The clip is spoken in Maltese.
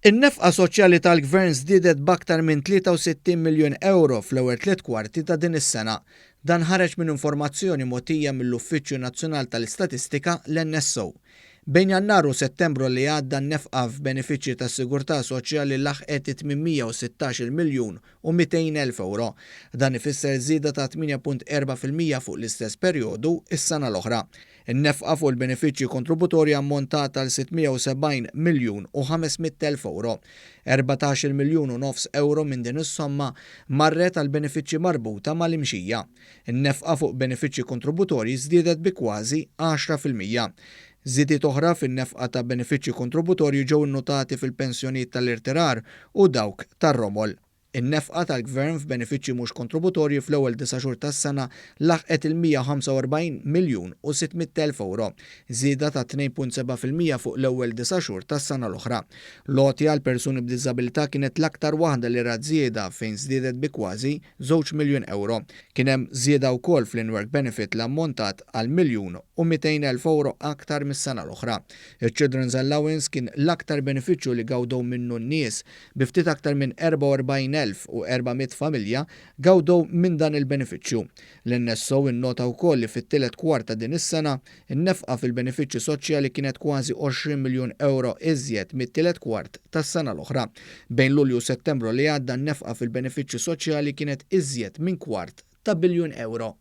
In-nefqa soċjali tal-Gvern żdiedet b'aktar minn 63 miljun ewro fl-ewwel tliet kwarti ta' din is-sena. Dan ħareġ minn informazzjoni mogħtija mill-Uffiċċju Nazzjonal tal-Istatistika, l-NSO. Bejn Jannar u Settembru li għadda n-nefqa f'benefiċċji tas-sigurtà soċjali laħqet it-816-il miljun u 200 elf ewro. Dan ifisser żieda ta' 8.4% fuq l-istess perjodu s-sena l-oħra. In-nefqa fuq il-benefiċċji kontributorji ammontat għal 670 miljun u 500 elf ewro. Erbatax-il miljun u nofs ewro minn din is-somma marret għal benefiċċji marbuta mal-imxija. In-nefqa fuq benefiċċji kontributorji żdiedet bi kważi 10%. Żidiet oħra fin-nefqa ta' benefiċċji kontributorji ġew innutati fil-pensjonijiet tal-irtirar u dawk tar-romol. In-nefqa tal-Gvern f'benefiċċji mhux kontributorji fl-ewwel disa' xhur tas-sena laħqet il-145 miljun u 600 elf ewro, żieda ta' 2.7% fuq l-ewwel disa' xhur tas-sena l-oħra. L-għotja għal persuni b'diżabilità kienet l-aktar waħda li rat żieda fejn żdiedet bi kważi żewġ miljun ewro. Kien hemm żieda wkoll fl-in-work benefit li ammontat għal miljun u 200 elf ewro aktar mis-sena l-oħra. Iċ-Children's Allowance kien l-aktar benefiċċju li gawdew minnu n-nies, bi ftit aktar minn 44,400 familja gawdew minn dan il-benefiċċju. L-NSO innota wkoll li fit-tielet kwart ta' din is-sena, in-nefqa fil-benefiċċji soċjali kienet kważi 20 miljun ewro iżjed mit-tielet kwart tas-sena l-oħra. Bejn Lulju u Settembru li għadda n-nefqa fil-benefiċċji soċjali kienet iżjed minn kwart ta' biljun ewro.